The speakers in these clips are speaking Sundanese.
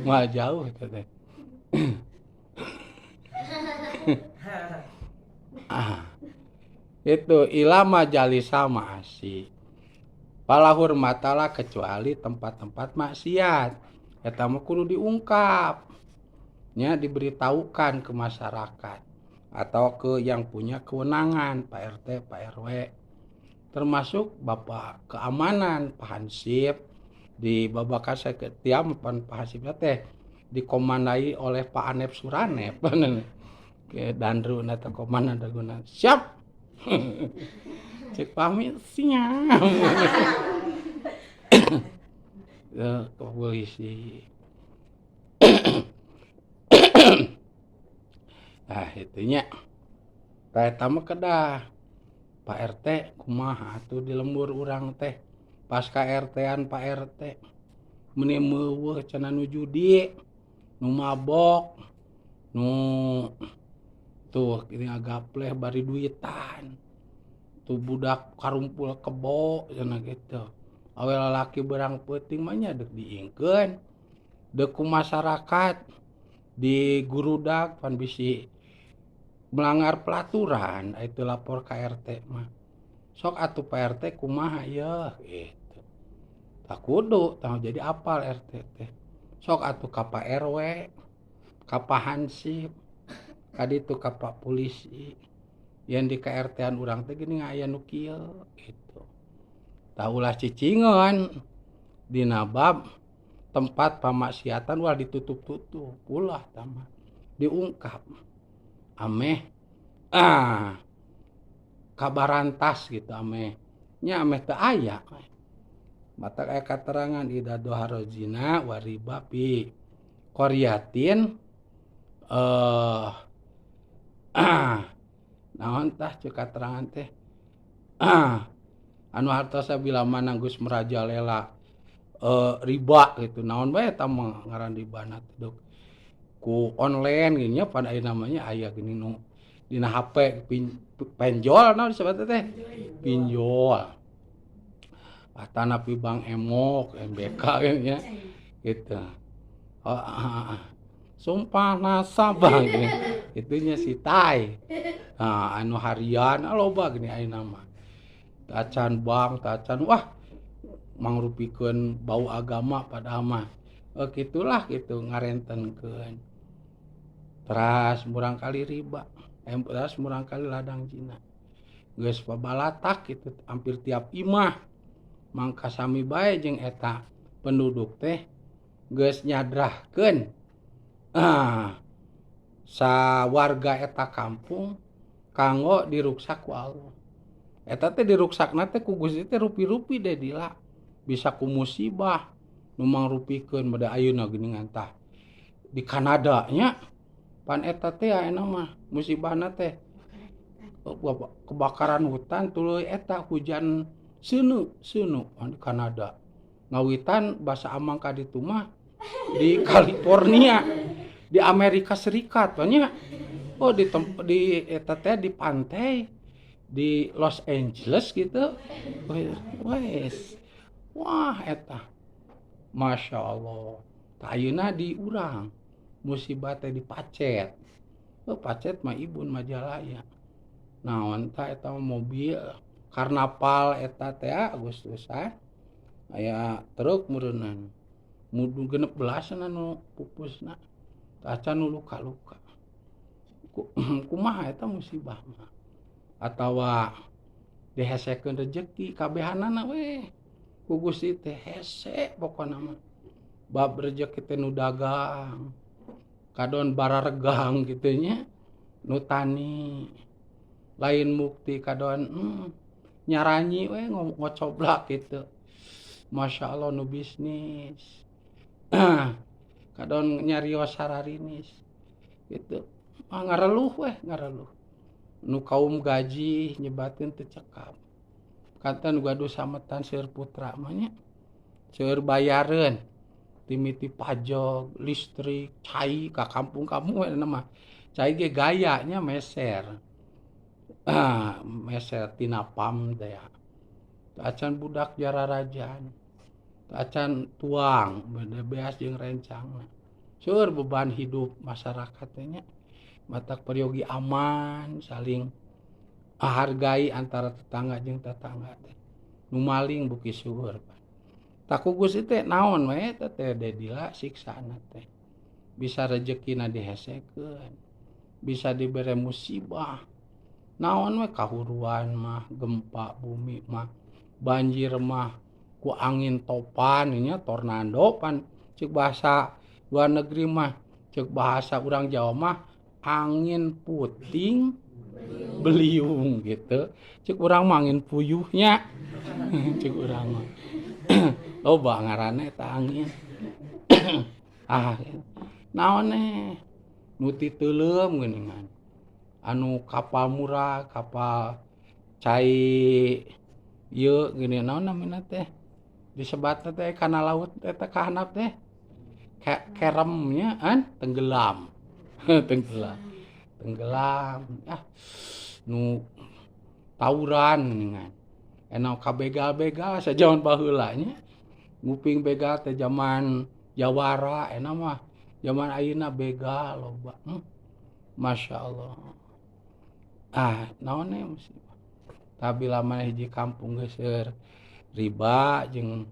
Moal jauh eta teh. Ah. Itu ila majalisa ma'asi. Fala hurmatala kecuali tempat-tempat maksiat. Eta mah kudu diungkap. Nya diberitahukan ke masyarakat atau ke yang punya kewenangan, Pak RT, Pak RW. Termasuk Bapak Keamanan, Pak Hansip di Babakan Saketiam pan Pak Hansipna teh dikomandai oleh Pak Anep Suranep. Ke Dandru teh komandan raguna. Siap. Cek pamit siap. Ya, ke polisi. Nah, itunya. Tah eta mah kedah. Pak RT kumaha atuh di lembur urang teh. Pas ka RT-an Pak RT. Meni meuweuh cenah nu judi, nu mabok, nu tuh ini agapleh bari duitan. Tuh budak karumpul kebo cenah gitu. Awe lalaki berang peuting mah nya deuk diingkeun. Deuk ku masyarakat di gurudak pan bisi melanggar peraturan itu lapor ka RT mah. Sok atuh Pak RT kumaha ieu gitu. Tak kudu tah jadi apal RT teh. Sok atuh ka Pak RW, ka Pak Hansip, ka ditu ka Pak Polisi. Yen di ka RT-an urang teh geuning aya nu kieu gitu. Tah ulah cicingeun dina bab tempat pamaksiatan ulah ditutup-tutup, ulah tah mah diungkap. Ameh kabarantas gitu ameh nya ameh teu aya. Matak aya katerangan ida doharo zina wa riba fi qaryatin naon tah ceuk katerangan teh anu hartosa bila mana geus merajalela riba gitu naon bae eta mah ngaran ribana teh duk ku online gini nya pan aya namanya aya gini nu dina HP penjol naon disebutna teh pinjol atanapi Bank Emok MBK gini nya gitu. Oh, sumpah nasabah gini itunya si tai. Nah, anu harian loba gini ayeuna mah tacan bank tacan wah mangrupikeun bau agama padahal mah gitulah gitu ngarentenkeun. Teras murang kali riba, teras murang kali ladang zina. Geus pabalatak gitu hampir tiap imah mangka sami bae jeung eta penduduk teh geus nyadrahkeun sawarga eta kampung kanggo diruksak ku Allah. Eta teh diruksakna teh ku Gusti teh rupi-rupi deh dila bisa ku musibah nu mangrupikeun bade ayeuna geuningan tah di Kanada nya pan eta teh ayeuna mah musibahna teh kebakaran hutan tuluy eta hujan seuneu seuneu di Kanada ngawitan basa amang ka ditu mah di California di Amerika Serikat nya oh di di eta teh di pantai di Los Angeles gitu wes wah eta Masya Allah tah ayeuna di urang musibah teh di Pacet. Oh, Pacet mah ibun Majalaya naon tah eta mobil karnaval eta teh Agustusan aya truk meureunnan mudun 16 nu pupusna acan nu luka-luka kumaha eta musibah mah atawa dihesekeun rejeki kabehanana we ku Gusti teh hese pokona mah bab rejeki teh nu dagang kadon bararegang kitu nya nu tani lain mukti kadon nyaranyi we ngocoblak gitu Masya Allah nu bisnis kadon nyarios sararinis gitu ah ngareluh we ngareluh nu kaum gaji nyebatin teu cekap kata nu gaduh sametan seueur putra mah nya seueur bayareun timiti pajak listrik cai ka kampung-kampung we mah cai ge gayanya meser meser tina pam teh acan budak jararajan acan tuang bede beas jeung rencangna. Seueur beban hidup masyarakat teh nya. Matak peryogi aman saling hargai antara tetangga jeung tetangga teh. Nu maling beuki seueur. Tah ku Gusti teh naon we eta teh dedila siksana teh. Bisa rejekina dihesekeun, bisa dibere musibah. Naon we kahuruan mah, gempa bumi mah, banjir mah, ku angin topan nya tornado pan cek bahasa luar negeri mah, cek bahasa urang Jawa mah angin puting beliung gitu. Cek urang mah angin puyuhnya. Cek urang mah. Loba ngaranna eta angin. Ah, naon nu titeuleum geuningan. Anu kapal murah, kapal cai ieu geuning naon namina teh? Disebatna teh kana laut eta ka handap teh. Keremnya kan tenggelam. Tenggelam. Tenggelam. Ah, nu tawuran geuningan. Eno kabegal-begal sajaman baheula nya. Nguping begal teh zaman jawara, ena mah zaman ayeuna begal loba. Masya Allah. Ah, naon we musibah. Tah bila mana hiji kampung geus riba jeung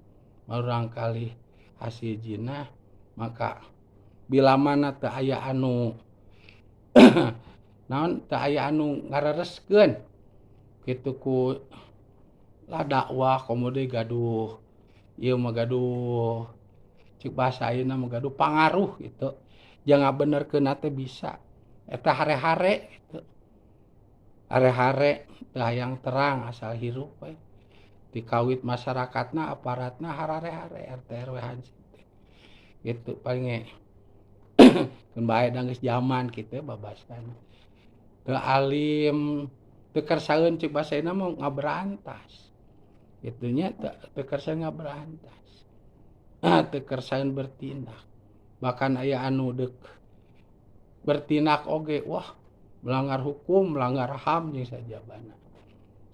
murangkalih hasil jinah, maka bila mana teu aya anu naon teu aya anu ngarereskeun kitu ku lah dakwah komo deui gaduh ieu mah gaduh cek bahasa ayeuna mah gaduh pangaruh gitu. Jangan ngabenerkeunna teh bisa eta hare-hare gitu. Hare-hare teu hayang terang asal hirup we. Dikawit masyarakatna aparatna harare-hare RT RW hansip teh. Gitu paling ge. Keun bae da geus zaman kitu babasan. Teu alim teu kersaeun cek bahasa ayeuna mah ngaberantas. Kitu nya teu kersaeun ngaberantas. Teu kersaeun bertindak. Bahkan aya anu deuk bertindak oge wah melanggar hukum, melanggar HAM jeung sajabana.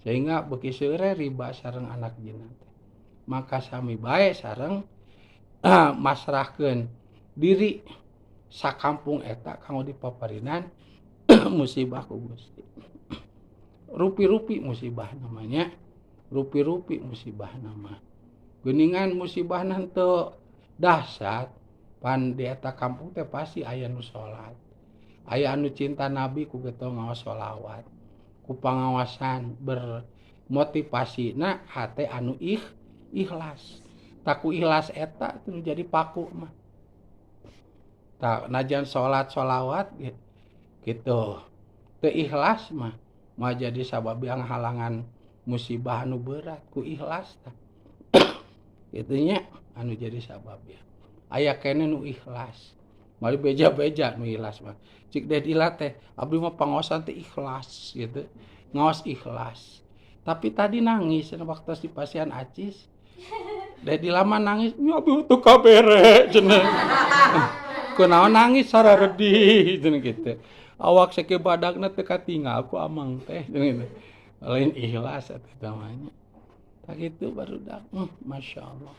Sehingga beuki seueur riba sareng anak jinah teh. Maka sami bae sareng masrahkeun diri sakampung eta kanggo dipaparinan musibah ku Gusti. Rupi-rupi musibah namanya, rupi-rupi musibah nama. Geuningan musibahna henteu dahsyat, pan di eta kampung teh pasti aya nu salat. Aya anu cinta Nabi ku getol ngaos sholawat. Ku pangawasan bermotivasina hate anu ikhlas. Tah ku ikhlas eta nu jadi paku mah. Tah najan salat sholawat gitu. Teu ikhlas mah moal jadi sabab yang halangan musibah anu berat ku ikhlas tah. Kitu nya anu jadi sabab ya. Aya keneh nu ikhlas. Mali beja-beja nu ikhlas mah. Cik deh dila teh abdi mah pangaosan teh ikhlas gitu. Ngaos ikhlas. Tapi tadi nangis waktu di pasian acis. Deh dilama nangis, nya abdi teu kabere cenah. Kunaon nangis sararedih cenah kitu. Awak sakieu badagna teu katinggal ku amang teh cenah gitu. Lain ikhlas atuh namanya. Tah kitu barudak. Masya Allah.